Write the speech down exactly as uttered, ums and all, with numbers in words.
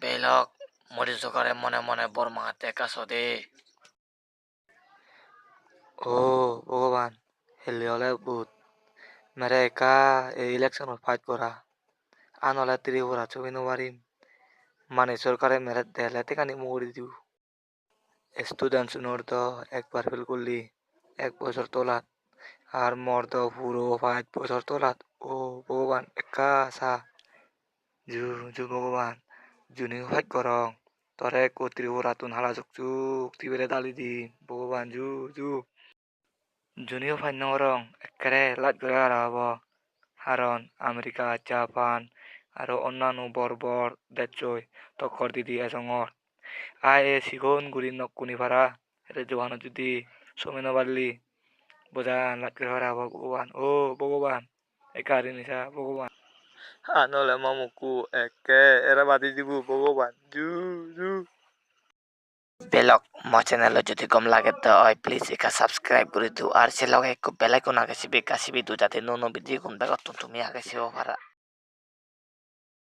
Belok, Modi sorkare mone mone bor mangette ekka sode. O Bhogoban, helle ole vote. Mere ekka ei election-ot pass gora. An ole Tripura sobi no parim. Mani sorkare mere dele thengani muguri dibo. Student-unor do ekbar fail gulli ek bojor tolat, ar mor do puro pach bojor tolat. O Bhogoban, ekka sa. Ju, ju Bhogoban, juniyo pass gorong, tore ekko Tripura-tun hala juk juk tibire dali dim, Bhogoban, ju, ju. Juniyo pass no gorong, ekkere laj guri para obo, haron America, Japan, aro onnano bor bor dejjoi tokkor didi ejongor. Ai e sigon guri nokkuni para, ere juganot judi somi no parli, bojan laj guri para obo, Bhogoban, o Bhogoban. Ekka harini sa Bhogoban. An ole mo mukku ekke ere badi dibo Bhogoban. Ju, ju. Belok, mo channel-ot jodi gom lage de oi, please ekka subscribe guri do, ar se loge ekko bell icon age, sibe ekka sibi do, jate nuo nuo video gun begottun tumi age sebo para.